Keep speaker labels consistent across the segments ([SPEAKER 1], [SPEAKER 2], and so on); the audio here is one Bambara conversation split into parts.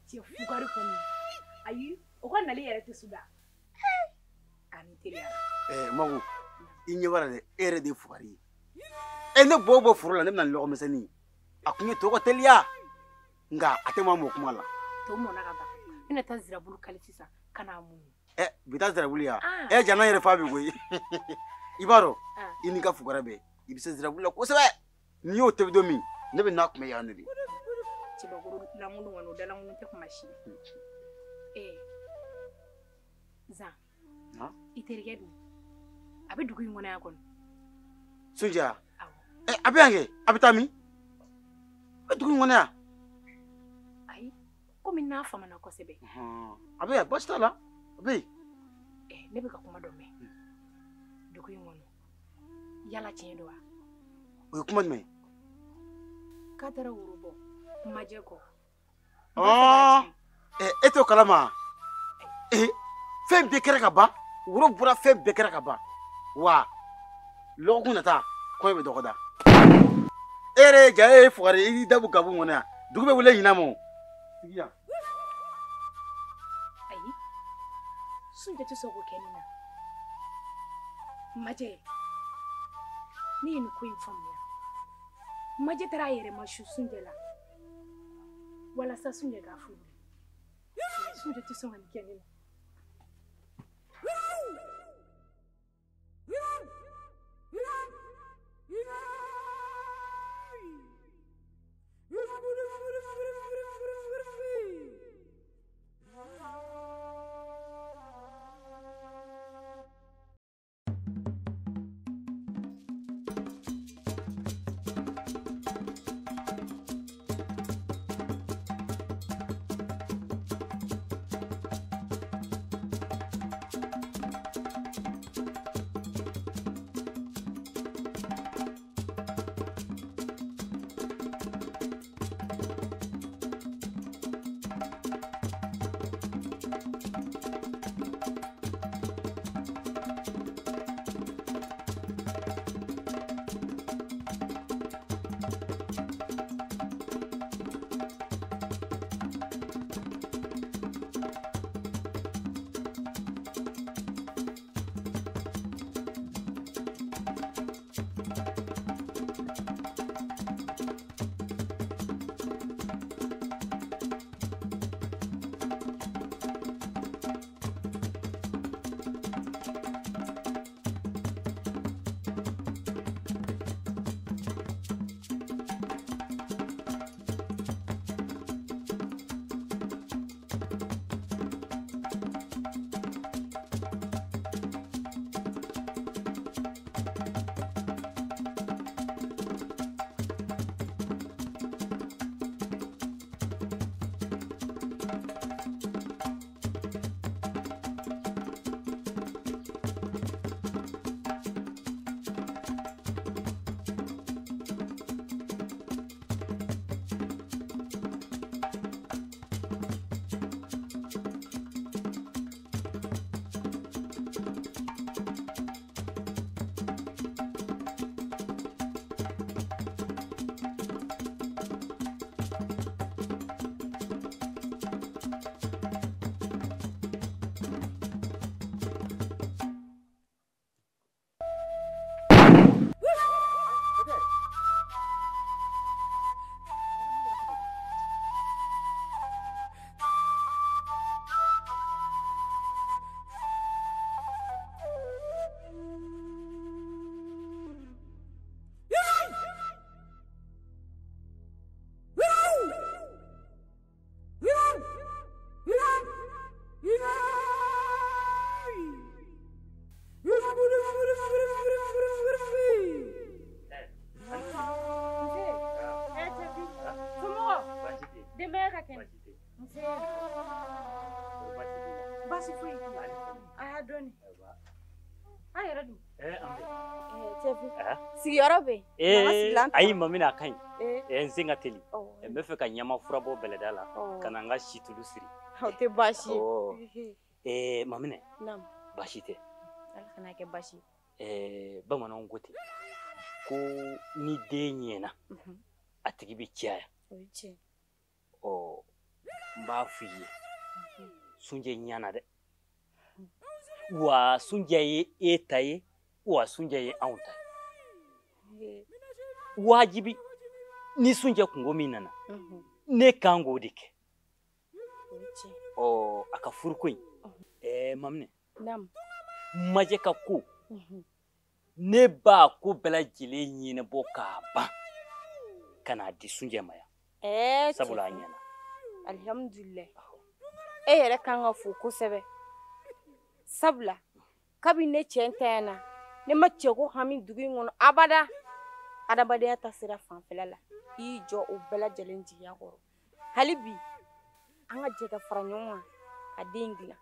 [SPEAKER 1] Cɛ fugari kɔni. Ayi, o ka nali yɛrɛ tɛ suda. A ni teliyara.
[SPEAKER 2] Mago, i ɲɛ b'a la dɛ, e yɛrɛ de ye fugari ye. Ne bɔ foro la, ne bɛna ni lɔgɔmisɛnnin ye. A kun ye to ka teliya. Nka a tɛ maa mɔ kuma la.
[SPEAKER 1] To mɔna ka ban. N bɛna taa zirabulu kali sisan ka n'a muɲu.
[SPEAKER 2] Bi taa zirabulu ya? Jana yɛrɛ fa bɛ koyi. I b'a dɔn, i n'i ka fugara bɛɛ, i bɛ se zirabulu la kosɛbɛ. N'i y'o tobi don min, ne bɛ n'a kunbɛ yan de.
[SPEAKER 1] Cɛbakɔrɔ lankolon kɔni, o dalankolon tɛ kuma si. Zan, i terikɛ dun, a bɛ dugu in kɔnɔ yan kɔni.
[SPEAKER 2] Sunjata, a bɛ yan kɛ, a bɛ taa min? A bɛ dugu in kɔnɔ yan.
[SPEAKER 1] Ayi, komi n'a famana kosɛbɛ.
[SPEAKER 2] A bɛ yan, baasi t'a la, a bɛ yen.
[SPEAKER 1] Ne bɛ ka kuma dɔ mɛn dugu in kɔnɔ, yala tiɲɛ don wa?
[SPEAKER 2] O ye kuma jumɛn ye?
[SPEAKER 1] K'a taara woro bɔ majɛ kɔ.
[SPEAKER 2] E t'o kalama? Fɛn bɛɛ kɛra ka ban, woro bɔra, fɛn bɛɛ kɛra ka ban. Wa lɔgɔkun nata, kɔɲɔ bɛ dɔgɔda. E yɛrɛ ye ja, e ye fugari, i da bɔ gabu kɔnɔ yan. Dugu bɛ wele ɲinan ma o. Sigi yan.
[SPEAKER 1] Ayi, Sunjata tɛ sɔn k'o kɛ ne na. Majɛ, ne ye nin ko in faamuya. Majɛ taara a yɛrɛ ma su Sunjata la walasa Sunjata k'a furu. Sunjata tɛ sɔn ka nin kɛ ne na. Baasi foyi t'i la. A y'a dɔɔni. An yɛrɛ dun?
[SPEAKER 3] Sigiyɔrɔ bɛ yen.
[SPEAKER 4] Ayi Mamina, a ka ɲi. N sen ka teli. N bɛ fɛ ka ɲama fura bɔ bɛlɛda la ka na n ka situlu siri.
[SPEAKER 3] O tɛ baasi
[SPEAKER 4] ye. Maminɛ, baasi tɛ.
[SPEAKER 3] Ala kana kɛ baasi
[SPEAKER 4] ye. Bamananw ko ten ko ni den ɲɛna a tigi bɛ caya.
[SPEAKER 3] O ye tiɲɛ.
[SPEAKER 4] Ɔ, n b'a f'i ye Sunjɛ ɲana dɛ. Wa Sunjɛ ye e ta ye, wa Sunjɛ ye anw ta ye. Wajibi ni Sunjɛ kungo min nana, ne kan k'o de kɛ. Ɔ a ka furuko in, Maminɛ. Majɛ ka ko, ne b'a ko bɛɛ lajɛlen ɲɛnabɔ k'a ban ka n'a di Sunjɛ ma yan. Sabula a ɲɛna.
[SPEAKER 3] Alihamudulilayi. E yɛrɛ kan ka fo kosɛbɛ. Sabula kabini ne cɛ ntanya na, ne ma cɛko hami dugu in kɔnɔ abada. Adamadenya ta sira fanfɛla la, i y'i jɔ o bɛɛ lajɛlen jigiya kɔrɔ. Hali bi an ka jɛ ka fara ɲɔgɔn kan ka den dilan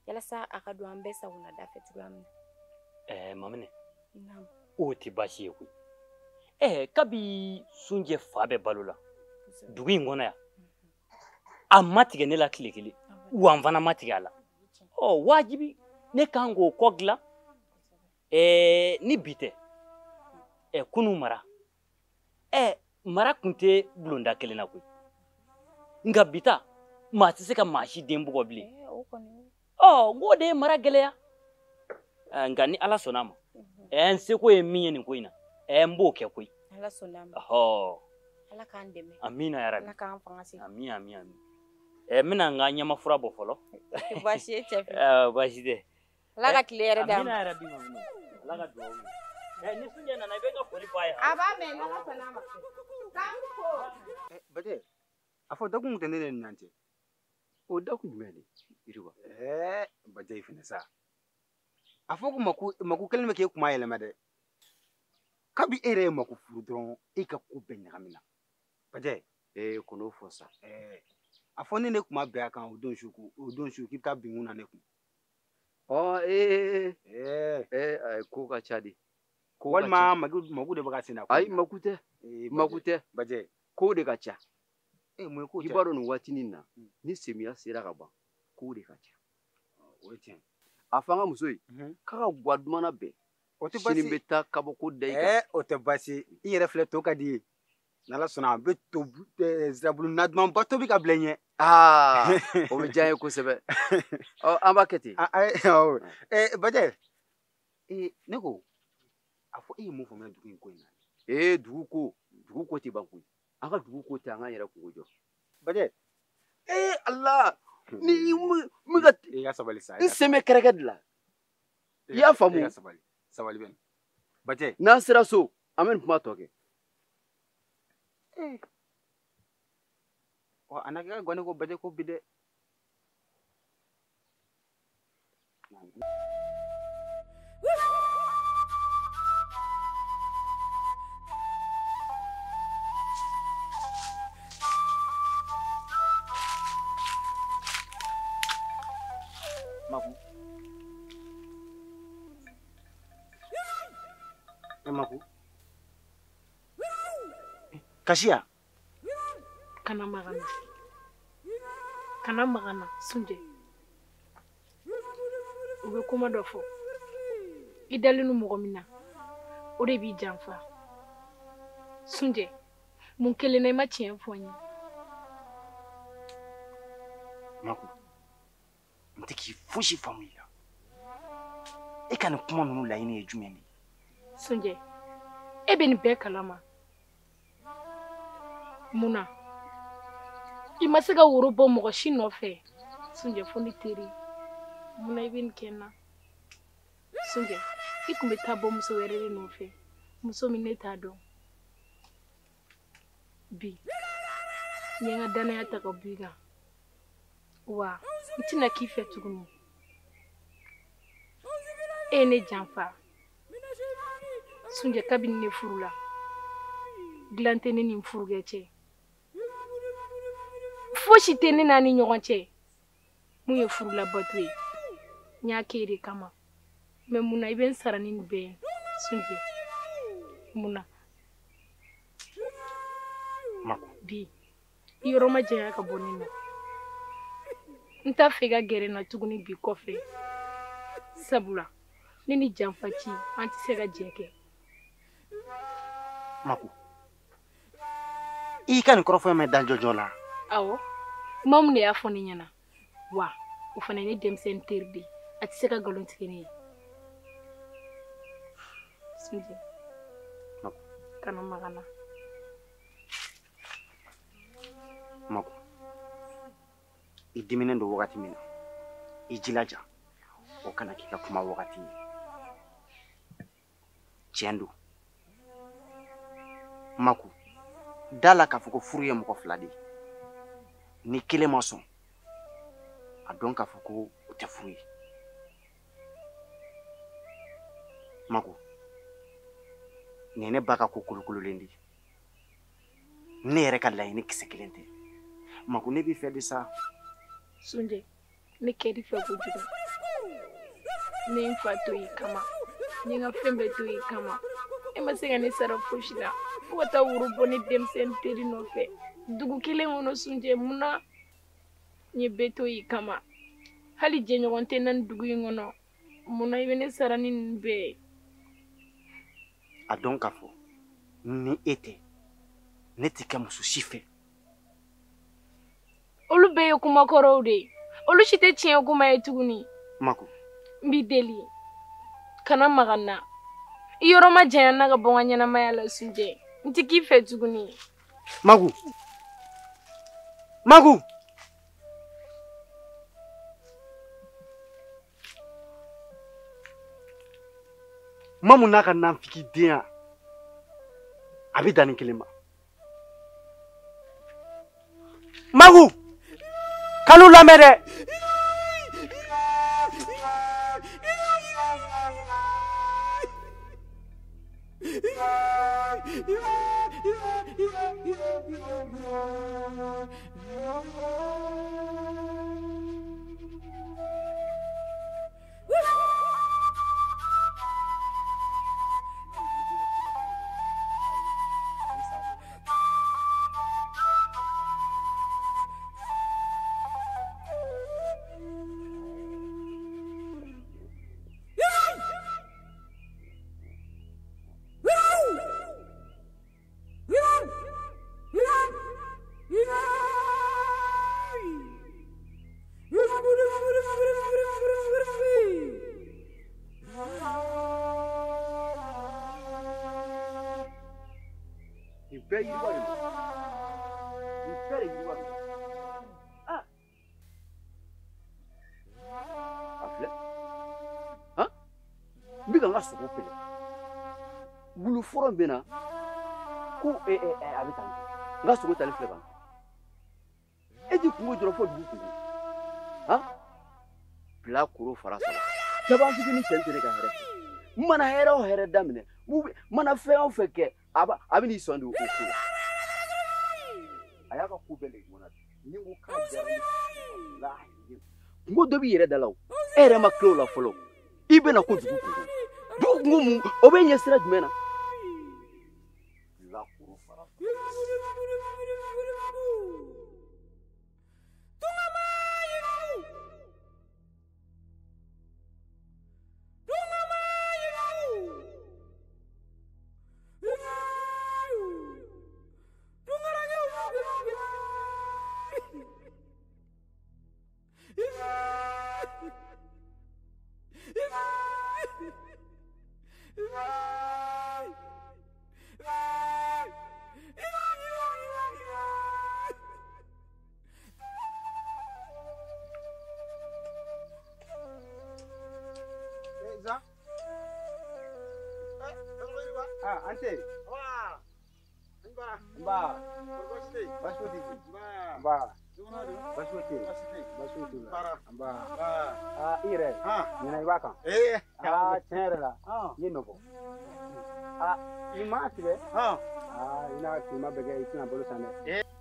[SPEAKER 3] yalasa a ka don an bɛɛ sagona da fɛ cogoya min
[SPEAKER 4] na. Maminɛ, o tɛ baasi ye koyi. Kabi Sunjɛ fa bɛ balo la dugu in kɔnɔ yan, a ma tigɛ ne la tile kelen, wa n fana ma tigɛ a la. Ɔ wajibi ne kan k'o kɔ dilan. Ni bi tɛ, kunun mara, mara tun tɛ bulonda kelen na koyi. Nka bi ta, maa tɛ se ka maa si den bugɔ bilen. Ɔ n k'o de ye mara gɛlɛya. Nka ni Ala sɔnna a ma, n seko ye min ye nin ko in na, n b'o kɛ koyi.
[SPEAKER 3] Ala sɔnna a ma. Ala k'an dɛmɛ.
[SPEAKER 4] Amina yarabi.
[SPEAKER 3] Ala k'an fanga se.
[SPEAKER 4] Ami ami ami. N bɛna n ka ɲamafura bɔ fɔlɔ.
[SPEAKER 3] Baasi ye cɛ fɛ.
[SPEAKER 4] Baasi tɛ.
[SPEAKER 3] Ala ka tile yɛrɛ d'a ma.
[SPEAKER 4] Amina yarabi Maminɛ. Ala ka dugawu minɛ. Ni Sunjɛ nana, i bɛ n ka foli fɔ a ye.
[SPEAKER 3] A b'a mɛn, n'Ala sɔnna a ma. K'an fo.
[SPEAKER 2] Bajɛ, a fɔ dakun tɛ ne ni ɲɔgɔn cɛ.
[SPEAKER 5] O dakun jumɛn de Yiriwa?
[SPEAKER 2] Bajɛ i fɛnɛ sa. A fɔ ko mako kelen bɛ k'e kuma yɛlɛma dɛ. Kabi e yɛrɛ ye mako furu dɔrɔn, e ka ko bɛɛ ɲagamina. Bajɛ.
[SPEAKER 5] Kɔn'o fɔ sa.
[SPEAKER 2] A fɔ ne kuma bɛn a kan o don su k'i bɛ taa bin kun na ne kun.
[SPEAKER 5] Ɔ ko ka ca de.
[SPEAKER 2] Walima mako de bɛ ka sen na.
[SPEAKER 5] Ayi mako tɛ. Mako tɛ.
[SPEAKER 2] Bajɛ.
[SPEAKER 5] Ko de ka ca.
[SPEAKER 2] Mun ye ko
[SPEAKER 5] ca? I b'a dɔn nin waatinin na, ni samiya sera ka ban, ko de ka ca.
[SPEAKER 2] O ye tiɲɛ.
[SPEAKER 5] A fɔ an ka muso ye, k'a ka guwa duman bɛn.
[SPEAKER 2] O tɛ baasi.
[SPEAKER 5] Sini bɛ taa kabako da i kan.
[SPEAKER 2] O tɛ baasi. I yɛrɛ filɛ to ka di ye. N'Ala sɔnna a bɛ to zirabulu nadumanba tobi ka bila i ɲɛ.
[SPEAKER 5] Aa o bɛ diya n ye kosɛbɛ. Ɔ an b'a kɛ ten.
[SPEAKER 2] Awɔ. Bajɛ, ne ko, a fɔ e ye mun faamuya dugu in ko in na?
[SPEAKER 5] Dugu ko tɛ ban koyi. An ka dugu ko tɛ an k'an yɛrɛ kungo jɔ.
[SPEAKER 2] Bajɛ.
[SPEAKER 5] Ala ni min ka.
[SPEAKER 2] I ka sabali sa.
[SPEAKER 5] N sen bɛ kɛrɛkɛ de la. I y'a faamu.
[SPEAKER 2] I ka sabali. Sabali bɛ nin. Bajɛ.
[SPEAKER 5] N'an sera so, an bɛ nin kuma tɔ kɛ.
[SPEAKER 2] Wa a na kɛ ka gɔni ko Bajɛ ko bi dɛ. Maku. Maku. Kasiya.
[SPEAKER 1] Kana magana. Kana magana Sunjɛ. U bɛ kuma dɔ fɔ. I dalen don mɔgɔ min na, o de b'i janfa. Sunjɛ, mun kelen na i ma tiɲɛ fɔ n ye?
[SPEAKER 2] Maku, n tɛ k'i fosi faamu i la. E ka nin kuma ninnu laɲini ye jumɛn de ye?
[SPEAKER 1] Sunjɛ, e bɛ nin bɛɛ kalama. Mun na? I ma se ka woro bɔ mɔgɔ si nɔfɛ. Sunjɛ, fo ne teri. Mun na i bɛ nin kɛ n na? Sunjɛ, i tun bɛ taa bɔ muso wɛrɛ de nɔfɛ. Muso min ne t'a dɔn. Bi, n ye n ka danaya ta ka bɔ i kan. Wa n tɛna k'i fɛ tuguni. E ye ne janfa. Sunjɛ, kabini ne furula, dilan tɛ ne ni n furukɛ cɛ. Fosi tɛ ne n'a ni ɲɔgɔn cɛ. Mun ye furulabato ye, n y'a k'e de kama. Mɛ mun na i bɛ n sara ni nin bɛɛ ye? Sunjɛ, mun na?
[SPEAKER 2] Maku.
[SPEAKER 1] Bi, i yɔrɔ ma janya ka bɔ ne na. N t'a fɛ i ka gɛrɛ n na tuguni bi kɔfɛ. Sabula, ne ni janfa ci, an tɛ se ka jɛ kɛ.
[SPEAKER 2] Maku, i ka nin kɔrɔfɔ in mɛn da jɔjɔ la?
[SPEAKER 1] Awɔ. Mamu de y'a fɔ ne ɲɛna. Wa o fana ye ne denmisɛnnin teri de ye. A tɛ se ka nkalon tigɛ ne ye. Sunjɛ, kana maga n na.
[SPEAKER 2] Mako, i diminen don wagati min na, i jilaja o kana k'i ka kuma wagati ye. Tiɲɛ don. Mako, da la k'a fɔ ko furu ye mɔgɔ fila de ye. Ni kelen ma sɔn, a dɔn k'a fɔ ko o tɛ furu ye. Mako, nin ye ne ba ka ko kolokololen de ye. Ne yɛrɛ ka laɲini kisɛ kelen tɛ. Mako, ne b'i fɛ de sa.
[SPEAKER 1] Sunjɛ, ne kɛr'i fɛ kojugu. Ne ye n fa to i kama. N ye n ka fɛn bɛɛ to i kama. E ma se ka ne sara fosi la. Fo ka taa woro bɔ ne denmisɛnnin teri nɔfɛ. Dugu kelen kɔnɔ Sunjɛ, mun na n ye bɛɛ to i kama? Hali jɛɲɔgɔn tɛ n na nin dugu in kɔnɔ. Mun na i bɛ ne sara ni nin bɛɛ ye?
[SPEAKER 2] A dɔn k'a fɔ ni e tɛ, ne tɛ kɛ muso si fɛ.
[SPEAKER 1] Olu bɛɛ ye kuma kɔrɔw de ye. Olu si tɛ tiɲɛ kuma ye tuguni.
[SPEAKER 2] Mako,
[SPEAKER 1] n b'i deli, kana maga n na. I yɔrɔ ma janya n na ka bɔ n ka ɲɛnamaya la Sunjɛ. N tɛ k'i fɛ tuguni.
[SPEAKER 2] Mako, Mako. Mamu n'a ka nanfigidenya, a bɛ dan nin kelen ma. Magu, kanu lamɛn dɛ.
[SPEAKER 5] N bɛ ka n ka sogo pɛlɛ. Wulu fɔlɔ bɛ na ko a bɛ tan, n ka sogo tali filɛ kan. E ti kungo dɔrɔn fo dugu kungo. Han? Bila koro fara saba. Laban fitinin cɛ tɛ ne ka hɛrɛ fɛ. N mana hɛrɛ o hɛrɛ daminɛ, n mana fɛn o fɛn kɛ, a bɛ n'i sɔn de o ko la. A y'a ka ko bɛɛ lajɛ ɲɔgɔn na. Ni n ko k'a diyara ne ye, walahi. Kungo dɔ b'i yɛrɛ da la o. E yɛrɛ ma tila o la fɔlɔ. I bɛna ko dugu kungo. Dugu kungo mun, o bɛ ɲɛ sira jumɛn na? Bila koro fara saba.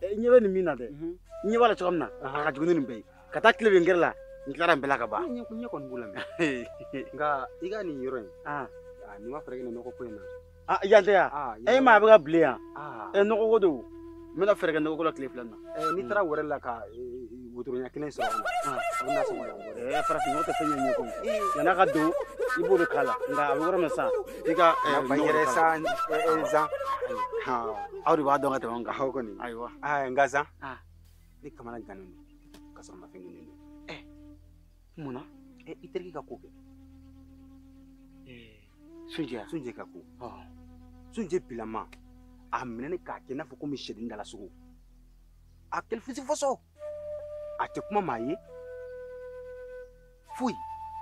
[SPEAKER 2] I ɲɛ bɛ nin min na dɛ, i ɲɛ b'a la cogo min na, a ka jugu ni nin bɛɛ ye. Ka taa tile bɛ n gɛrɛ la, n tilara n bɛɛ la ka ban.
[SPEAKER 6] N ɲɛ kɔni b'o la mɛ. Nka i ka nin yɔrɔ in, nin ma fɛɛrɛ kɛ nin nɔgɔ ko in na.
[SPEAKER 2] Yan tɛ yan? E ma a bɛ ka bilen yan. Nɔgɔ ko don. N bɛna fɛɛrɛ kɛ nɔgɔ ko la tile fila in na.
[SPEAKER 6] N'i taara wɛrɛ la ka wotoro ɲɛ kelen sɔrɔ a na, o bɛ na sɔngɔ la.
[SPEAKER 2] Farafin nɔgɔ tɛ fɛn ɲɛ ɲɛ koyi. Yan'a ka don, i b'o de k'a la. Nka a bɛ yɔrɔ min sisan, i ka
[SPEAKER 6] nɔgɔ yɛrɛ san zan.
[SPEAKER 2] Aw de b'a dɔn ka tɛmɛ an kan.
[SPEAKER 6] Aw kɔni.
[SPEAKER 2] Ayiwa.
[SPEAKER 6] Nka zan, ne kamana gannen don. ka sɔrɔ n ma fɛn kɛ ne ye.
[SPEAKER 2] Mun na?
[SPEAKER 6] I terikɛ ka ko kɛ.
[SPEAKER 2] Sunjɛ.
[SPEAKER 6] Sunjɛ ka ko. Sunjɛ bilama a minɛ ne k'a kɛ i n'a fɔ komi sɛden dala sogo. A kɛlɛ fosi fɔsɔ. A tɛ kuma maa ye. Foyi.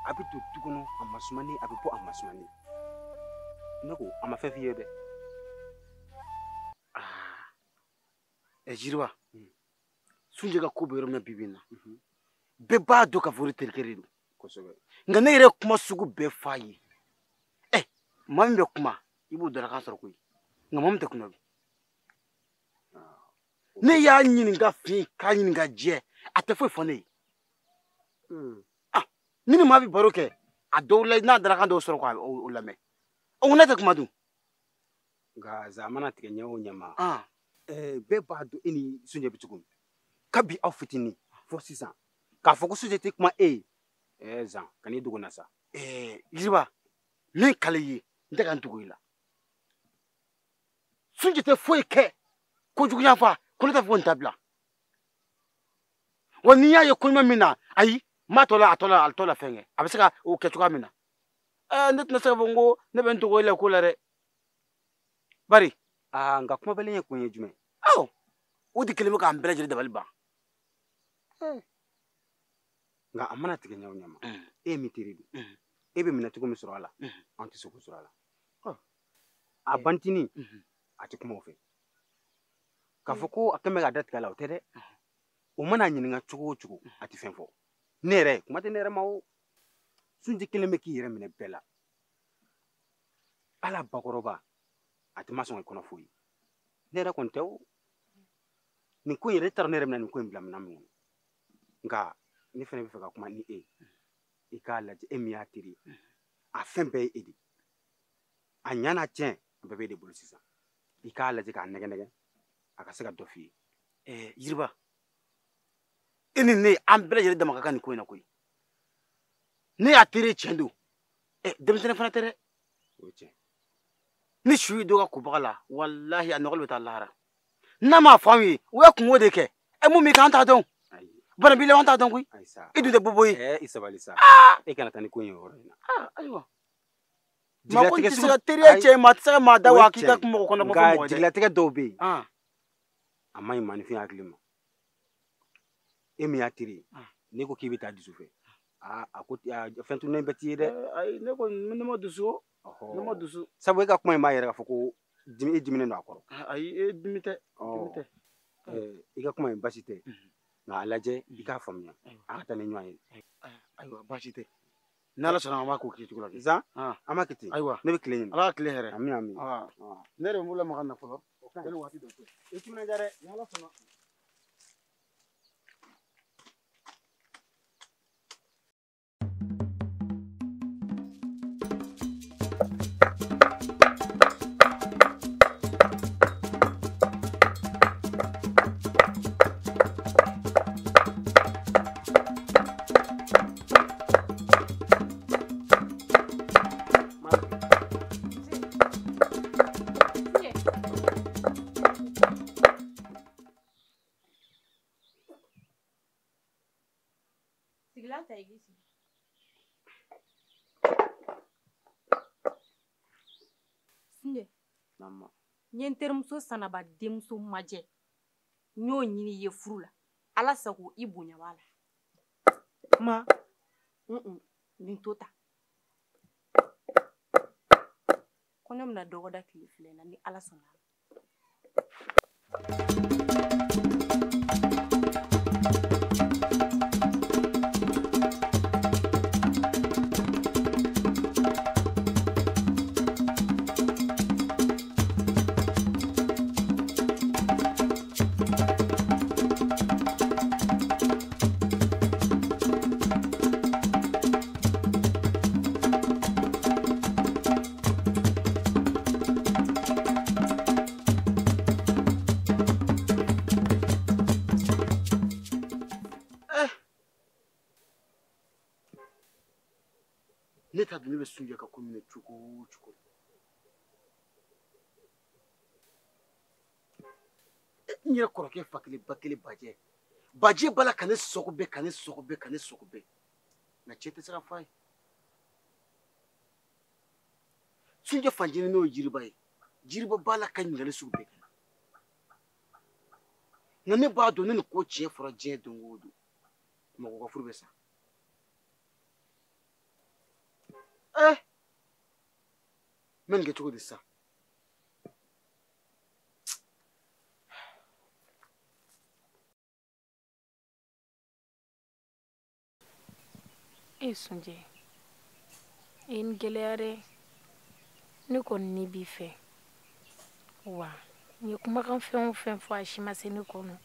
[SPEAKER 6] A bɛ don du kɔnɔ a ma suma ne, a bɛ bɔ a ma suma ne. Ne ko a ma fɛn f'i ye dɛ.
[SPEAKER 2] Jiriba, Sunjɛ ka ko bɛ yɔrɔ min na bi bi in na, bɛɛ b'a dɔn k'a fɔ o de terikɛ de don.
[SPEAKER 6] Kosɛbɛ.
[SPEAKER 2] Nka ne yɛrɛ ye kuma sugu bɛɛ f'a ye. Maa min bɛ kuma, i b'o dalakan sɔrɔ koyi. Nka maa min tɛ kuma bi. Ne y'a ɲininka fin k'a ɲininka jɛ, a tɛ foyi fɔ ne ye. Ni ni maa bɛ baro kɛ, a dɔw la n'a dalakan dɔw sɔrɔ k'o lamɛn. O ne tɛ kuma dun.
[SPEAKER 6] Nka zan mana tigɛ ɲɛ o ɲɛ ma. Bɛɛ b'a dɔn e ni Sunjɛ bɛ cogo min. Kabi aw fitinin fo sisan k'a fɔ ko Sunjɛ tɛ kuma e ye. Zan kan'i dogo n na sa.
[SPEAKER 2] Jiriba, min kale ye, n tɛ ka n dogo i la. Sunjɛ tɛ foyi kɛ kojugu yanfa ko ne t'a fɔ ko n dabila. Wa n'i y'a ye ko ɲuman min na, ayi, n b'a tɔ la a tɔ la a tɔ la fɛn kɛ. A bɛ se ka o kɛ cogoya min na. Ne tɛna se k'a fɔ n ko ne bɛ n dogo e la ko la dɛ. Bari.
[SPEAKER 6] Nka kumabalen ye kun ye jumɛn?
[SPEAKER 2] Awɔ, o de kɛlen bɛ k'an bɛɛ lajɛlen dabali ban.
[SPEAKER 6] Nka a mana tigɛ ɲɛ o ɲɛ ma, e ye min teri don, e bɛ minɛ cogo min sɔrɔ a la, an tɛ se k'o sɔrɔ a la. A bantinin, a tɛ kuma o fɛ. K'a fɔ ko a kɛn bɛ k'a da tigɛ a la, o tɛ dɛ. O mana ɲininka cogo o cogo, a tɛ fɛn fɔ. Ne yɛrɛ, kuma tɛ ne yɛrɛ ma o. Sunjɛ kelen bɛ k'i yɛrɛ minɛ bɛɛ la. Ala bakɔrɔba, a tɛ ma sɔn ka kɔnɔ foyi. Ne yɛrɛ kɔni tɛ o. Nin ko in yɛrɛ, e taara ne yɛrɛ bɛna nin ko in bila minɛn min kɔnɔ. Nka ne fana bɛ fɛ ka kuma ni e ye. I k'a lajɛ, e min y'a teri ye, a fɛn bɛɛ ye e de ye. A ɲa n'a tiɲɛ, a bɛɛ b'e de bolo sisan. I k'a lajɛ k'a nɛgɛ nɛgɛ, a ka se ka dɔ f'i ye.
[SPEAKER 2] Jiriba, e ni ne, an bɛɛ lajɛlen dama ka kan nin ko in na koyi. Ne y'a teri ye tiɲɛ don. Denmisɛnnin fana tɛ dɛ.
[SPEAKER 6] O ye tiɲɛ.
[SPEAKER 2] Ni su ye dɔ ka kobaga la, walahi a nɔgɔli bɛ taa lahara. N'a m'a fɔ anw ye, u ye kungo de kɛ. Mun b'i kan an t'a dɔn. Bana b'i la an t'a dɔn koyi. I dun tɛ bobo ye.
[SPEAKER 6] I sabali sa. E kana taa ni ko in ye o yɔrɔ in na.
[SPEAKER 2] Ayiwa. Maa ko tɛ se ka teriya cɛ ye, maa tɛ se ka maa da wa k'i ka mɔgɔ kɔnɔ kuma fɔ mɔgɔ ye dɛ.
[SPEAKER 6] Nka jigilatigɛ dɔw bɛ yen, a man ɲi maaninfin hakili ma. E min y'a teri ye, n'e ko k'i bɛ taa dusu fɛ, a ko fɛn tununnen bɛɛ t'i ye dɛ.
[SPEAKER 2] Ayi, ne kɔni ne ma dusu o. Ne ma dusu.
[SPEAKER 6] Sabu e ka kuma in b'a yɛrɛ k'a fɔ ko e diminen don a kɔrɔ.
[SPEAKER 2] Ayi, e dimi tɛ. Dimi tɛ.
[SPEAKER 6] I ka kuma in baasi tɛ. Nka a lajɛ i k'a faamuya. A ka taa ni ɲɔgɔn ye.
[SPEAKER 2] Ayiwa, baasi tɛ. N'Ala sɔnna an b'a k'o kɛ cogo la.
[SPEAKER 6] Zan, an b'a kɛ ten.
[SPEAKER 2] Ayiwa.
[SPEAKER 6] Ne bɛ tile ɲini.
[SPEAKER 2] Ala ka tile hɛrɛ.
[SPEAKER 6] Ami ami.
[SPEAKER 2] Ne yɛrɛ bɛ n bolo lamaga na fɔlɔ. Yanni waati dɔ cɛ. I timinandiya dɛ. N'Ala sɔnna.
[SPEAKER 3] N ye n terimuso Sanaba denmuso majɛ, n y'o ɲini i ye furu la. Ala sago i bonya b'a la.
[SPEAKER 6] Ma.
[SPEAKER 3] Nin to ta. Kɔɲɔ bɛna dɔgɔda tile 2 na ni Ala sɔnna.
[SPEAKER 2] Ne t'a dɔn ne bɛ Sunjɛ ka ko minɛ cogo o cogo. N yɛrɛ kɔrɔkɛ fa kelen ba kelen bajɛ. Baji b'a la ka ne sɔgɔbɛ ka ne sɔgɔbɛ ka ne sɔgɔbɛ. Nka cɛ tɛ se ka fɔ a ye. Sunjɛ fanjini n'o ye jiriba ye. Jiriba b'a la ka ɲininkali sugu bɛɛ kɛ. Nka ne b'a dɔn ne ni ko tiɲɛ fɔra diɲɛ don o don. Mɔgɔ ka furu bɛ sa. N bɛ nin kɛ cogo di sisan?
[SPEAKER 1] E Sunjɛ, e ye n gɛlɛya dɛ. Ne kɔni ni b'i fɛ. Wa n ye kumakan fɛn o fɛn fɔ a si ma se ne kɔnɔ.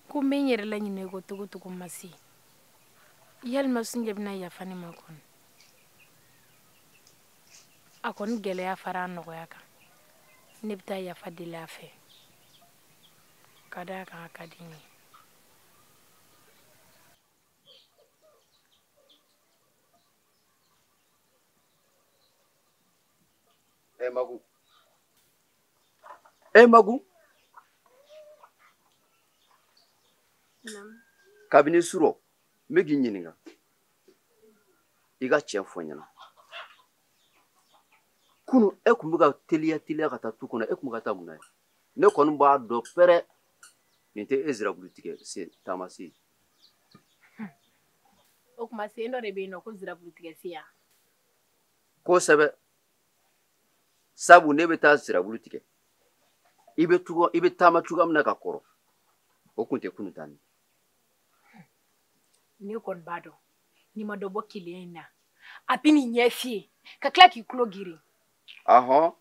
[SPEAKER 1] Ko n bɛ n yɛrɛ laɲinɛ i kɔ togo togo ma se. Yalima Sunjɛ bɛna yafa ne ma kɔni? A kɔni gɛlɛya fara a nɔgɔya kan. Ne bɛ taa yafa deli a fɛ. Ka d'a kan a ka di n ye.
[SPEAKER 5] Magu. Magu. Kabini surɔ n bɛ k'i ɲininka i ka tiɲɛ fɔ n ɲɛna. Kunu e tun bɛ ka teliya teliya ka taa tu kɔnɔ, e tun bɛ ka taa mun na ye? Ne kɔni b'a dɔn pɛrɛ nin tɛ e zirabulu tigɛ sen taamase ye.
[SPEAKER 1] O tuma sen dɔ de bɛ yen nɔ ko zirabulu tigɛ sen ya?
[SPEAKER 5] Kosɛbɛ. Sabu ne bɛ taa zirabulu tigɛ, i bɛ taama cogoya min na ka kɔrɔ, o kun tɛ kunun ta ni.
[SPEAKER 1] Ne kɔni b'a dɔn n'i ma dɔ bɔ keleya in na, a bɛ n'i ɲɛ fiyɛ ka tila k'i tulo girin.
[SPEAKER 5] Ahɔn,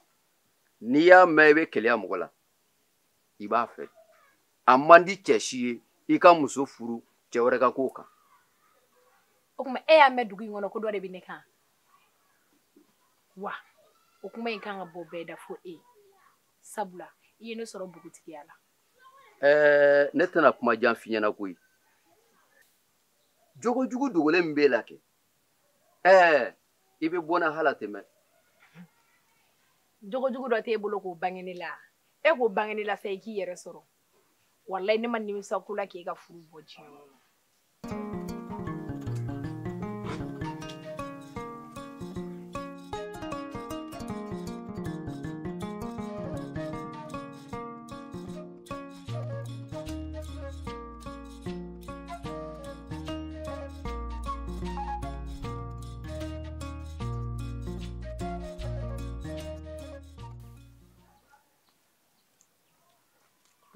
[SPEAKER 5] n'i y'a mɛn i bɛ keleya mɔgɔ la, i b'a fɛ. A man di cɛ si ye i ka muso furu cɛ wɛrɛ ka k'o kan.
[SPEAKER 1] O tuma e y'a mɛn dugu in kɔnɔ ko dɔ de bɛ ne kan wa? O kuma in kan ka bɔ bɛɛ da fo e. Sabula i ye ne sɔrɔ npogotigiya la.
[SPEAKER 5] Ne tɛna kuma jan f'i ɲɛna koyi. Jogojugu dogolen min b'e la kɛ, i bɛ bɔ n na hali a tɛ mɛn.
[SPEAKER 1] Jogojugu dɔ t'e bolo k'o bange ne la. E k'o bange ne la sa i k'i yɛrɛ sɔrɔ. Walayi ne ma nimisa ko la k'e ka furu bɔ diɲɛ kɔnɔ.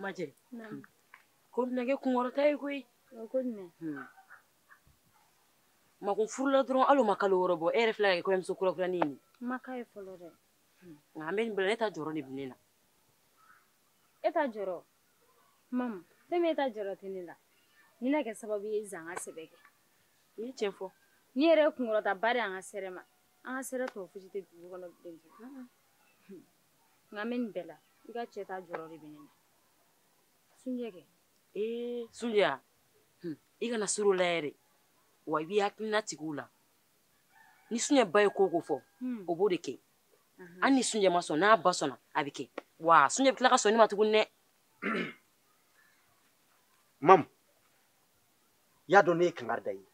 [SPEAKER 7] Majɛ, ko bɛna kɛ kunkɔrɔta ye koyi.
[SPEAKER 3] Ko jumɛn?
[SPEAKER 7] Makun furula dɔrɔn hali o ma kalo wɔɔrɔ bɔ, e yɛrɛ filɛ ka kɛ kɔɲɔmuso kurakurani ye nin.
[SPEAKER 3] N ma k'a ye fɔlɔ dɛ.
[SPEAKER 7] Nka an bɛ nin bɛɛ la, ne ta jɔrɔ de bɛ ne la.
[SPEAKER 3] E ta jɔrɔ? Mamu, fɛn min e ta jɔrɔ tɛ ne la. Ni na kɛ sababu ye zan ka sɛbɛ kɛ.
[SPEAKER 7] I ye tiɲɛ fɔ.
[SPEAKER 3] Ni yɛrɛ ye kunkɔrɔtaba de an ka sɛrɛ ma. An ka sɛrɛ tɔ fosi tɛ dugu kɔnɔ bilen tugun. Nka an bɛ nin bɛɛ la, i ka cɛ ta jɔrɔ de bɛ ne la. Sunjɛ kɛ.
[SPEAKER 7] Sunjɛ, i kana sur'o la yɛrɛ. Wa i b'i hakilina tigɛ o la. Ni Sunjɛ ba ye ko o ko fɔ, o b'o de kɛ. Hali ni Sunjɛ ma sɔn, n'a ba sɔnna, a bɛ kɛ. Wa Sunjɛ bɛ tila ka sɔn ne ma tuguni dɛ.
[SPEAKER 6] Mamu, i y'a dɔn ne ye kangari da ye.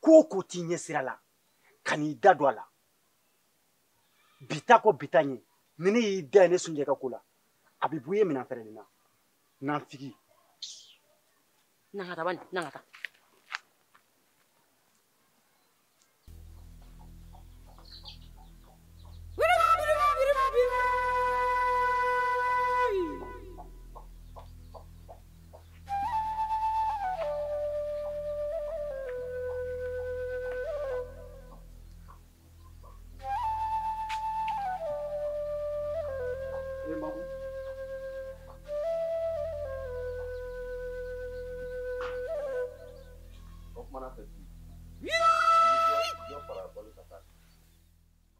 [SPEAKER 6] Ko o ko t'i ɲɛ sira la, ka n'i da don a la. Bi ta kɔ bi ta ɲɛ, ni ne y'i da ye ne Sunjɛ ka ko la, a bɛ bɔ i ye minɛn fɛrɛlen na. Nafigi.
[SPEAKER 7] N'an ka taa bani, n'an ka taa.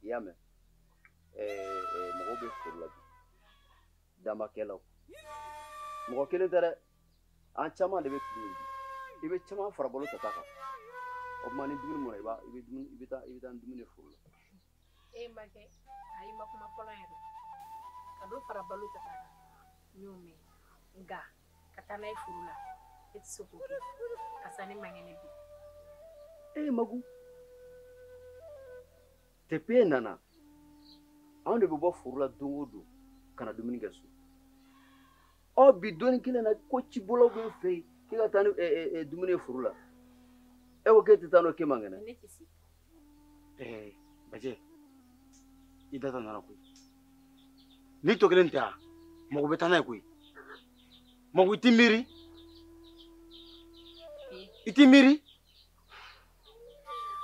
[SPEAKER 5] I y'a mɛn, mɔgɔw bɛ foro la bi, damakɛlaw, mɔgɔ kelen tɛ dɛ, an caman de bɛ tile bi, i bɛ caman fara balo ta kan. O tuma ni dumuni mɔna, i bɛ taa ni dumuni ye foro la.
[SPEAKER 1] E ma kɛ, ayi ma kuma fɔlɔ yɛrɛ. Ka dɔ fara balo ta kan, n y'o mɛn. Nka ka Ka taa n'a ye foro la. E tɛ se k'o kɛ. Karisa ne man kɛnɛ bi.
[SPEAKER 5] E Magu. Depuis e nana, anw de bɛ bɔ foro la don o don ka na dumuni kɛ so. Ɔ bi donni kelen na ko cibolaw bɛ n fɛ yen k'i ka taa ni dumuni ye foro la. E ko k'e tɛ taa n'o k'e man kɛnɛ.
[SPEAKER 1] Ne tɛ se.
[SPEAKER 2] Bajɛ, i da t'a nana koyi. N'i tɔ kelen tɛ yan, mɔgɔ bɛ taa n'a ye koyi. Mɔgɔ i t'i miiri. I t'i miiri.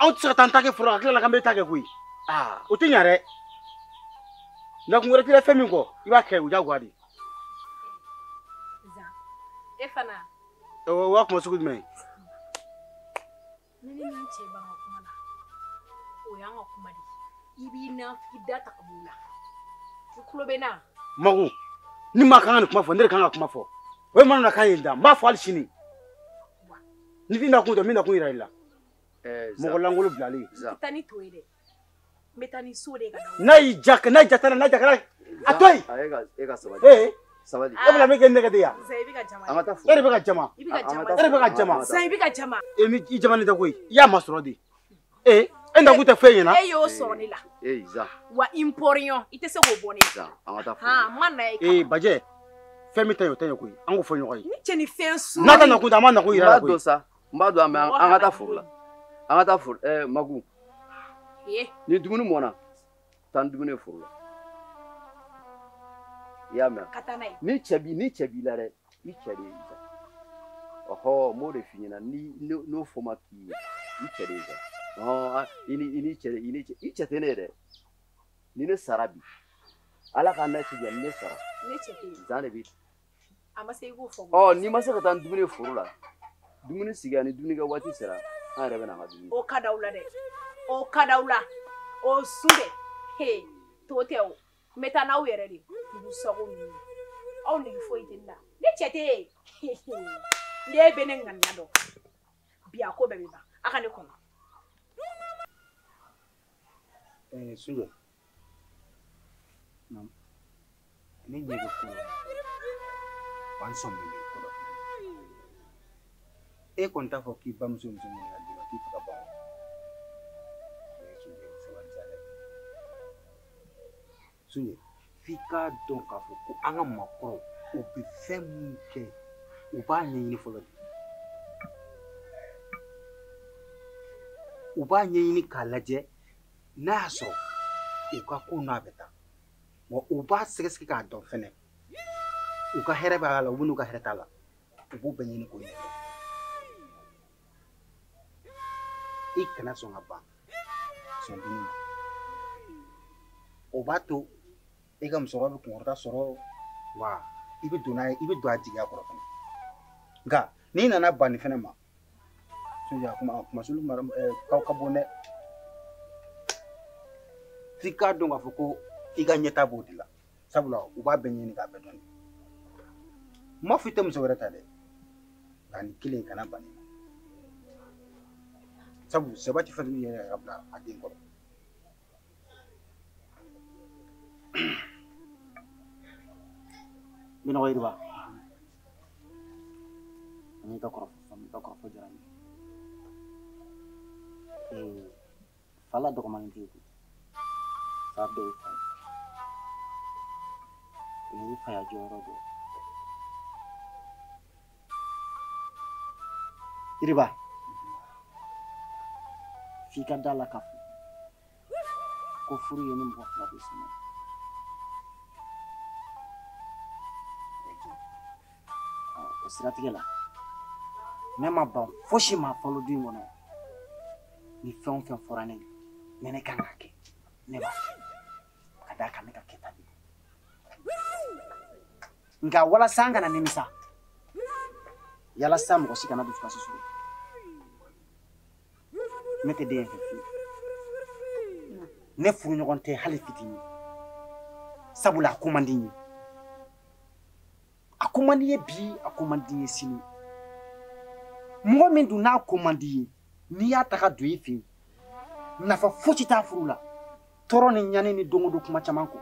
[SPEAKER 2] Anw tɛ se ka taa an ta kɛ foro la ka tila k'an bɛ ta kɛ koyi. O tɛ ɲa dɛ. Nakun wɛrɛ t'i la fɛn min kɔ, i b'a kɛ o diyagoya de.
[SPEAKER 1] Zan, e fana.
[SPEAKER 2] O b'a kuma sugu jumɛn ye?
[SPEAKER 1] Ne ni min cɛ b'an ka kuma la, o y'an ka kuma de ye. I b'i nafigi da ta ka b'o la. I tulo bɛ n na?
[SPEAKER 2] Magu, ni maa kan ka nin kuma fɔ, ne de kan ka kuma fɔ. O ye maa min kan ye da, n b'a fɔ hali sini. Ni min nakun tɛ, min nakun yira i la. Mɔgɔ lankolon bilalen.
[SPEAKER 1] N tɛ taa ni to ye dɛ. N bɛ taa ni so de ye ka na.
[SPEAKER 2] N'a y'i ja, n'a ja t'a la, n'a ja kɛra, a to yen.
[SPEAKER 5] E ka sabali. Sabali.
[SPEAKER 2] E bɛna min kɛ nɛgɛ de yan.
[SPEAKER 1] Zan, i bɛ ka jama.
[SPEAKER 5] An ka taa foro.
[SPEAKER 2] E de bɛ ka jama.
[SPEAKER 1] I bɛ ka jama.
[SPEAKER 2] E de bɛ ka jama.
[SPEAKER 1] Zan, i bɛ ka jama.
[SPEAKER 2] E ni i jamani tɛ koyi. I y'a masɔrɔ de. E nakun tɛ foyi ɲɛna.
[SPEAKER 1] E y'o sɔrɔ ne la.
[SPEAKER 5] Zan.
[SPEAKER 1] Wa i npɔrɔn, i tɛ se k'o bɔ ne la.
[SPEAKER 5] Zan, an ka taa foro.
[SPEAKER 1] Han, n ma na e kama.
[SPEAKER 2] Bajɛ, fɛn min tɛ ɲɛ, o tɛ ɲɛ koyi. An k'o fɔ ɲɔgɔn ye.
[SPEAKER 1] Ni cɛ ni fɛn su.
[SPEAKER 2] N'a ka nakun tɛ, an b'a nakun yira la koyi.
[SPEAKER 5] N b'a dɔn sa, n b'a dɔn, mais an ka taa foro la. An ka taa foro, Magu. Ni dumuni mɔnna, taa ni dumuni ye foro la. I y'a mɛn?
[SPEAKER 1] Ka taa n'a ye.
[SPEAKER 5] Ni cɛ b'i la dɛ, i cɛ de ye Zan. Ɔhɔ, n b'o de f'i ɲɛna, ni n'o fɔ ma k'i ye, i cɛ de ye Zan. Ɔhɔn, i ni cɛ, i ni cɛ, i cɛ tɛ ne ye dɛ. Ni ne sara bi, Ala k'an n'a ci jɛ, ni ne sara.
[SPEAKER 1] Ne cɛ tɛ yen.
[SPEAKER 5] Zan de b'i.
[SPEAKER 1] A ma se i k'o fɔ.
[SPEAKER 5] Ɔ, n'i ma se ka taa ni dumuni ye foro la, dumuni sigi ani dumuni kɛ waati sera, an yɛrɛ bɛ na an ka dumuni.
[SPEAKER 1] O ka d'aw la dɛ. O ka d'aw la. O sun dɛ. He, to tɛ o. N bɛ taa n'aw yɛrɛ de. Dugu sago ninnu. Aw nege foyi tɛ ne la. Ne cɛ tɛ yen. Ne bɛ ne ŋaniya dɔn. Bi a ko bɛɛ bɛ ban. A ka ne kɔnɔ.
[SPEAKER 6] Sunjɛ. Ne ɲɛ bɛ ko dɔ la. Wa n sɔminen bɛ ko dɔ fana na. E kɔni t'a fɔ k'i bamuso muso ɲini ka d'i ma k'i fɛ ka ban o. Sunjɛ, sabali sa dɛ. Sunjɛ, f'i k'a dɔn k'a fɔ ko an ka maakɔrɔw, u bɛ fɛn min kɛ, u b'a ɲɛɲini fɔlɔ de. U b'a ɲɛɲini k'a lajɛ n'a y'a sɔrɔ u ka ko n'a bɛ taa. Wa u b'a sɛgɛsɛgɛ k'a dɔn fɛnɛ. U ka hɛrɛ b'a la, u n'u ka hɛrɛ t'a la. U b'o bɛɛ ɲini k'o ɲɛdɔn. I kana sɔn ka ban sɔn dumuni ma. O b'a to i ka musokɔrɔba bɛ kunkɔrɔta sɔrɔ, wa i bɛ don n'a ye, i bɛ don a jigiya kɔrɔ fɛnɛ. Nka n'i nana ban nin fɛnɛ ma, Sunjɛ, a kumasulu mara ka bon dɛ. F'i k'a dɔn k'a fɔ ko i ka ɲɛta b'o de la. Sabula u b'a bɛɛ ɲini k'a bɛɛ dɔn. N m'a fɔ i tɛ muso wɛrɛ ta dɛ, nka nin kelen kana ban nin ma. Sabu sɛba tɛ fɛn yɛrɛ ka bila a den kɔrɔ.
[SPEAKER 8] Minɔgɔ Yiriba, an y'i ka kɔrɔfɔ faamu, i ka kɔrɔfɔ diyara n ye. Fa la dɔgɔmanin tɛ yen koyi. Fa bɛɛ ye fa ye. O ye faya jɔyɔrɔ dɔ ye. Yiriba, f'i ka da la k'a fɔ ko furu ye ni mɔgɔ fila de sɔnna. O siratigɛ la, ne ma ban fosi ma fɔlɔ du in kɔnɔ. Ni fɛn o fɛn fɔra ne ye, ni ne kan k'a kɛ, ne b'a kɛ. Ka d'a kan ne ka kɛta de don. Nka walasa an kana nimisa, yalasa mɔgɔ si kana dusukasi sɔrɔ, ne tɛ den fɛ fiyewu. Ne furuɲɔgɔn tɛ hali fitinin. Sabula a ko man di n ye. A ko man di n ye bi, a ko man di n ye sini. Mɔgɔ min dun n'a ko man di i ye, n'i y'a ta ka don i fɛ yen, nafa fosi t'a furu la. Tɔɔrɔ ni ɲani ni don o don kuma caman kɔ.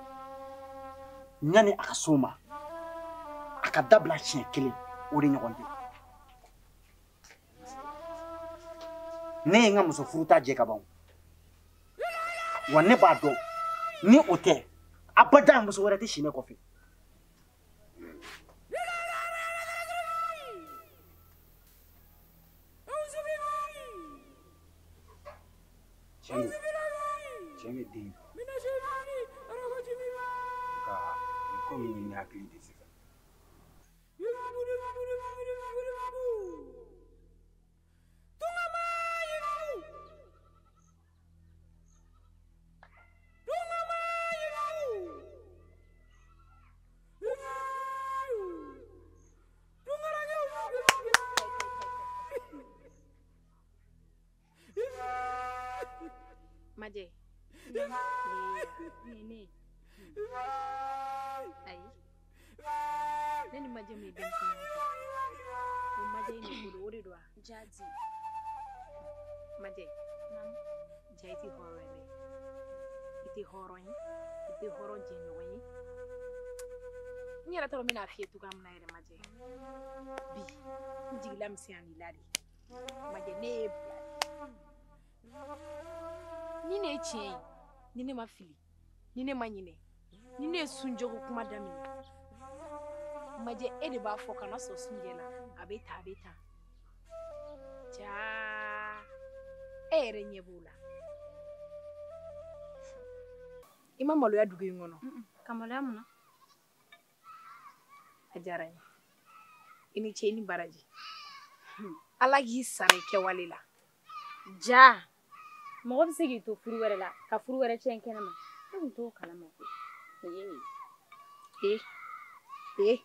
[SPEAKER 8] Ɲani a ka s'o ma, a ka dabila siɲɛ kelen. O de ɲɔgɔn tɛ. Ne ye n ka muso furuta jɛ ka ban. Wa ne b'a dɔn ni o tɛ abada muso wɛrɛ tɛ si ne kɔfɛ.
[SPEAKER 6] Cɛ bɛ den nka nin ko min bɛ ne hakili de sisan.
[SPEAKER 1] Majɛ, ne ayi, ne ni Majɛ min ye denmisɛnnin ye, o Majɛ in de bolo o de don wa?
[SPEAKER 9] Jaati.
[SPEAKER 1] Majɛ, ja i tɛ hɔrɔn ye dɛ, i tɛ hɔrɔn ye, i tɛ hɔrɔn jɛɲɔgɔn ye. N yɛrɛ t'a dɔn n bɛna f'i ye cogoya min na yɛrɛ Majɛ. Bi n jigila misɛnyal'i la de. Majɛ ne y'e bila de. Ni ne ye tiɲɛ ye, ni ne ma fili, ni ne ma ɲinɛ, ni ne ye Sunjɛko kuma daminɛ, Majɛ e de b'a fɔ kana sɔn Sunjɛ la, a bɛ tan a bɛ tan. Jaa, e yɛrɛ ɲɛ b'o la. I ma maloya dugu in kɔnɔ?
[SPEAKER 9] Ka maloya mun na?
[SPEAKER 1] A diyara n ye. I ni ce i ni baraji. Ala k'i sara i kɛwale la.
[SPEAKER 9] Ja, mɔgɔ bɛ se k'i to furu wɛrɛ la ka furu wɛrɛ tiɲɛ kɛnɛ ma, ne tun t'o kalama koyi.
[SPEAKER 1] Ee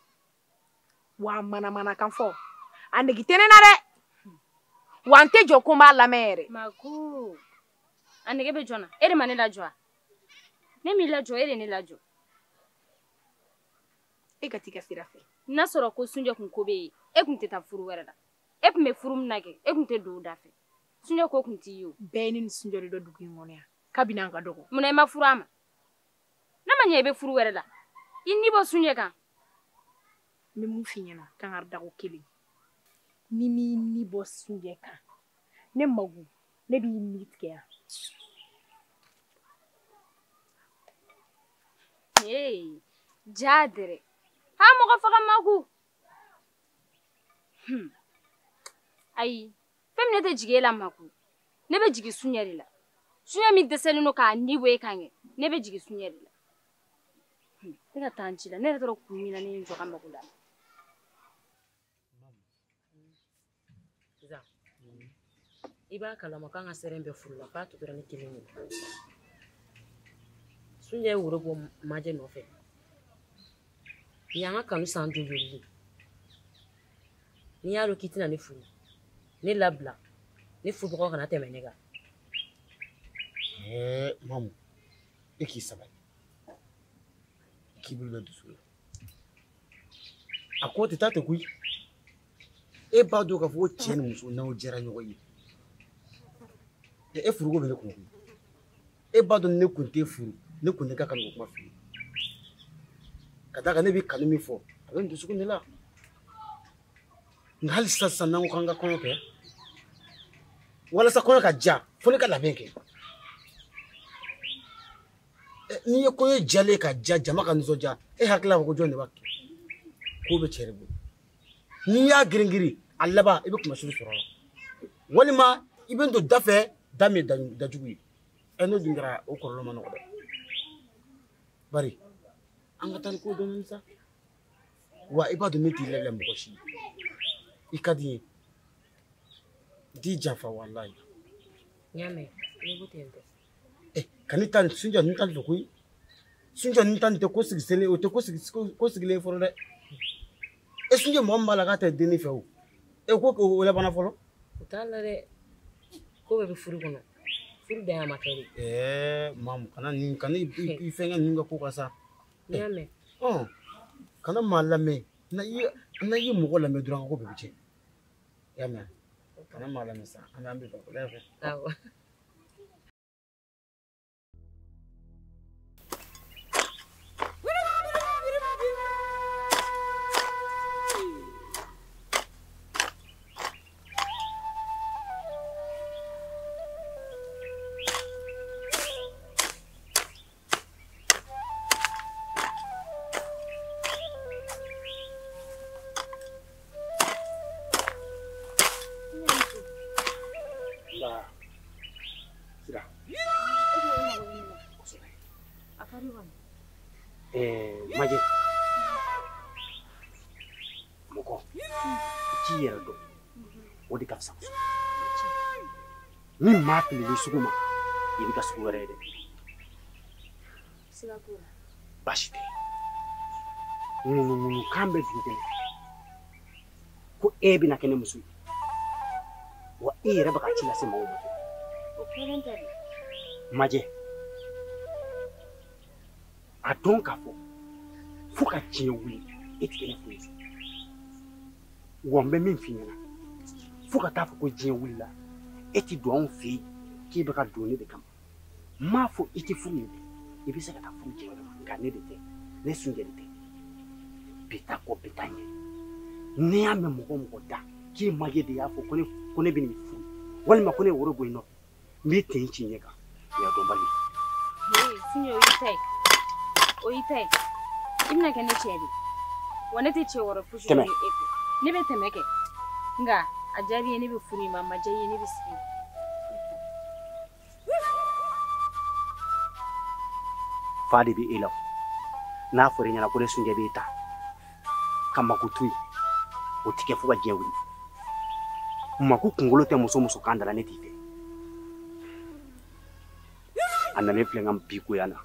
[SPEAKER 1] wa manamanakan fɔ a nege tɛ ne na dɛ, wa n tɛ jɔ ko n b'a lamɛn yɛrɛ.
[SPEAKER 9] Mako, a nege bɛ jɔn na? E de ma ne lajɔ wa? Ne m'i lajɔ, e de ne lajɔ.
[SPEAKER 1] E ka t'i ka sira fɛ.
[SPEAKER 9] N'a sɔrɔ ko Sunjɛ kun ko bɛ yen, e kun tɛ taa furu wɛrɛ la. E kun bɛ furu min na kɛ, e kun tɛ don o da fɛ. Sunjɛ ko kun t'i ye o.
[SPEAKER 1] Bɛɛ ye ne ni Sunjɛ de dɔn dugu in kɔnɔ yan kabini an ka dɔgɔ.
[SPEAKER 9] Munna i ma furu a ma? N'a ma ɲɛ i bɛ furu wɛrɛ la, i ni bɔ Sunjɛ kan.
[SPEAKER 1] N bɛ mun f'i ɲɛna, kangari dago kelen. Ni m'i ni bɔ Sunjɛ kan, ne Magu, ne b'i ni tigɛ yan.
[SPEAKER 9] Ee, ja dɛrɛ. Ha mɔgɔ faga Magu. Ayi. Fɛn min ne tɛ jigin e la Maku, ne bɛ jigin Sunjɛ de la. Sunjɛ min dɛsɛlen don k'a ni bɔ e kan kɛ, ne bɛ jigin Sunjɛ de la. Ne ka taa n ci la, ne yɛrɛ t'a dɔn kun min na ne ye n jɔ ka Maku la.
[SPEAKER 7] Sisan, i b'a kalama k'an ka sɛrɛn bɛɛ furu la k'a tɔ tora ne kelen ye. Sunjɛ ye woro bɔ Majɛ nɔfɛ. Nin y'an ka kanu san joli joli ye. N'i y'a dɔn k'i tɛna ne furu, ne labila, ne furubagaw kana tɛmɛ ne kan.
[SPEAKER 2] Mamu, e k'i sabali, i k'i bolo da dusu la. A ko tɛ taa ten koyi. E b'a dɔn k'a fɔ ko cɛ ni muso n'aw jɛra ɲɔgɔn ye. E furuko bɛ ne kun koyi. E b'a dɔn ne kun tɛ furu, ne kun tɛ ka kanuko kuma f'i ye. Ka d'a kan ne bɛ kanu min fɔ, a bɛ n dusukun de la. Nka hali sisan sisan n'an ko k'an ka kɔɲɔ kɛ, walasa kɔɲɔ ka diya, fo ne ka labɛn kɛ. N'i ye kɔɲɔ jalen ka diya, jama ka nisɔndiya, e hakili b'a fɔ ko jɔn de b'a kɛ? Ko bɛ cɛ de bolo. N'i y'a girin-girin, a laban i bɛ kumasulu sɔrɔ a la. Walima i bɛ n don da fɛ, da min ye dajugu ye. N'o dun kɛra, o kɔlɔlɔ ma nɔgɔ dɛ. Bari, an ka taa ni ko dɔɔni sa. Wa i b'a dɔn ne t'i labila mɔgɔ si ye. I ka di n ye. N t'i janfa walayi.
[SPEAKER 7] N y'a mɛn, ne ko ten tɛ.
[SPEAKER 2] Ka ne ta Sunjɛ ninnu ta nin fɛ koyi. Sunjɛ ninnu ta nin tɛ ko sigi selen, o tɛ ko sigilen fɔlɔ dɛ. E Sunjɛ mɔgɔ min b'a la k'a tɛ denni fɛ o. E ko o labanna fɔlɔ.
[SPEAKER 7] O t'a la dɛ. Ko bɛɛ bɛ furu kɔnɔ. Furu dan ma kɛ de.
[SPEAKER 2] Mamu, kana nin, kana i fɛnkɛ ninnu ka ko kan sa.
[SPEAKER 7] N y'a mɛn.
[SPEAKER 2] Kana maa lamɛn. N'a ye mɔgɔ lamɛn dɔrɔn ko bɛɛ bɛ tiɲɛ. I y'a mɛn? Kana maa lamɛn sa. An bɛ baro la fɛ.
[SPEAKER 7] Awɔ.
[SPEAKER 6] de ka fisa kosɛbɛ. Ni maa filila sugu ma, i bɛ ka sugu wɛrɛ ye dɛ.
[SPEAKER 9] Siga t'o la.
[SPEAKER 6] Baasi tɛ. Ŋunuŋunukan bɛ dugu kɔnɔ ko e bɛna kɛ ne muso ye. Wa e yɛrɛ bɛ ka ci lase maaw ma.
[SPEAKER 9] O kelen tɛ dɛ.
[SPEAKER 6] Majɛ, a dɔn k'a fɔ fo ka diɲɛ wuli e tɛ kɛ ne furumuso ye. Wa n bɛ min f'i ɲɛna, fo ka taa fɔ ko diɲɛ wulila e tɛ don anw fɛ yen k'e bɛ ka don ne de kama. N m'a fɔ i tɛ furu yen dɛ, i bɛ se ka taa furu cɛ wɛrɛ ma, nka ne de tɛ, ne Sunjɛ de tɛ. Bi taa kɔ bi taa ɲɛ. N'i y'a mɛn mɔgɔ o mɔgɔ da k'i majɛ de y'a fɔ ko ne bɛ n'i furu walima ko ne ye woro bɔ i nɔfɛ, n b'i ten ci ɲɛ kan. I y'a dɔnbali.
[SPEAKER 9] Sunjɛ, o y'i ta ye. O y'i ta ye. I bɛna kɛ ne cɛ de ye. Wa ne tɛ cɛ wɛrɛ fosi dɔn ni e tɛ. Ne bɛ tɛmɛ kɛ. Nka a diyara i ye ne bɛ furu i ma, a ma diya i ye ne bɛ sigi.
[SPEAKER 6] Fa de bɛ e la. N'a fɔra i ɲɛna ko ne Sunjɛ b'e ta ka mako to yen, o tɛ kɛ fo ka diɲɛ wuli. Mako kunkolo tɛ muso kan da la, ne t'i fɛ. A nalen filɛ n ka bi koya la,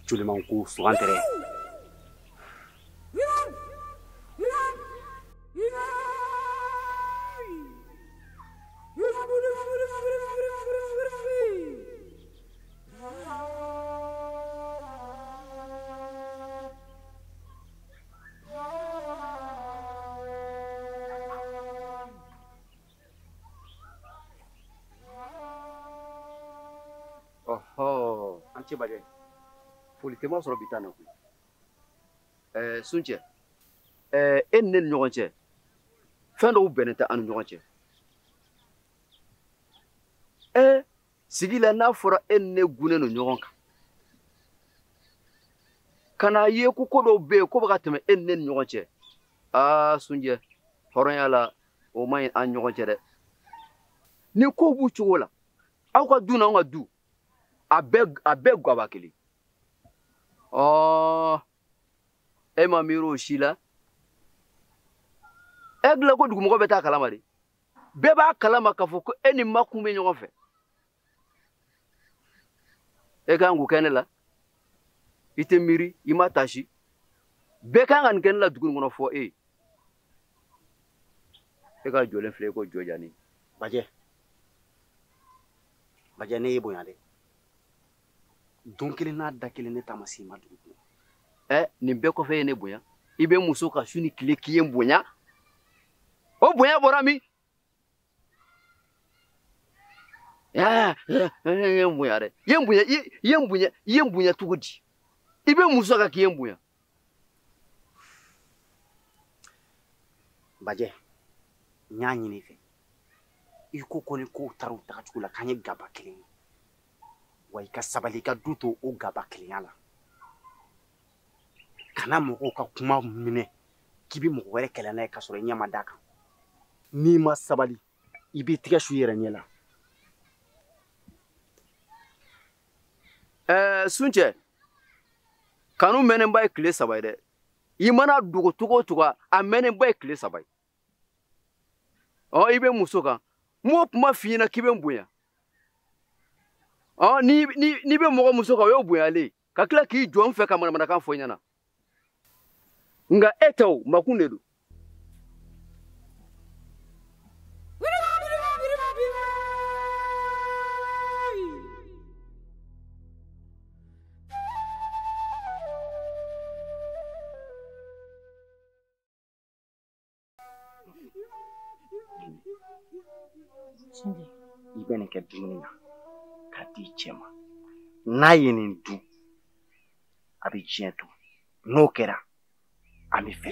[SPEAKER 6] joliman ko sugan tɛrɛ.
[SPEAKER 5] An ce Bajɛ, foli tɛ ma sɔrɔ bi ta na koyi. Sunjɛ, e ni ne ni ɲɔgɔn cɛ, fɛn dɔw bɛnnen tɛ an ni ɲɔgɔn cɛ. Sigi la n'a fɔra e ni ne gunnen don ɲɔgɔn kan, ka n'a ye ko ko dɔw bɛ yen ko bɛ ka tɛmɛ e ni ne ni ɲɔgɔn cɛ. Aa Sunjɛ, hɔrɔnya la o man ɲi an ni ɲɔgɔn cɛ dɛ. Ni kow b'u cogo la, aw ka du n'anw ka du, a bɛɛ gaba kelen. Ɔ e ma miiri o si la. E dilan ko dugumɔgɔ bɛ taa kalama de. Bɛɛ b'a kalama k'a fɔ ko e ni Makun bɛ ɲɔgɔn fɛ. E kan k'o kɛ ne la. I tɛ miiri, i ma tasi. Bɛɛ kan ka nin kɛ ne la dugu in kɔnɔ fɔ e ye. E ka jɔlen filɛ i ko jɔjani.
[SPEAKER 6] Bajɛ, Bajɛ, ne y'e bonya dɛ. Don kelen n'a da kelen ne ta ma se i ma dugu kɔnɔ.
[SPEAKER 5] Nin bɛɛ kɔfɛ e ye ne bonya. I bɛ muso ka su ni tile k'i ye n bonya. O bonya bɔra min? I ye n bonya dɛ. I ye n bonya, i ye n bonya, i ye n bonya cogo di? I bɛ muso ka k'i ye n bonya.
[SPEAKER 6] Bajɛ, n y'a ɲini i fɛ. I ko ni kow taara u tagacogo la k'an ye gaba kelen ye. Wa i ka sabali i ka du to o gaba kelenya la. Kana mɔgɔw ka kuma minɛ k'i bɛ mɔgɔ wɛrɛ kɛlɛ n'a ye k'a sɔrɔ i ɲɛ ma d'a kan. N'i ma sabali, i b'i tigɛ su i yɛrɛ ɲɛ la.
[SPEAKER 5] Sunjɛ, kanu mɛnnenba ye tile 3 ye dɛ. I mana dogo cogo o cogo, a mɛnnenba ye tile 3 ye. Ɔ i bɛ muso kan, n m'o kuma f'i ɲɛna k'i bɛ n bonya. Ɔ n'i bɛ mɔgɔ muso kan, o y'o bonyalen ye. Ka tila k'i jɔ n fɛ ka manamanakan fɔ n ɲɛna. Nka e tɛ o, Makun de don.
[SPEAKER 6] Sunjɛ, i bɛ nin kɛ dumuni na k'a di cɛ ma. N'a ye nin dun, a bɛ diɲɛ to. N'o kɛra, an bɛ fɛ.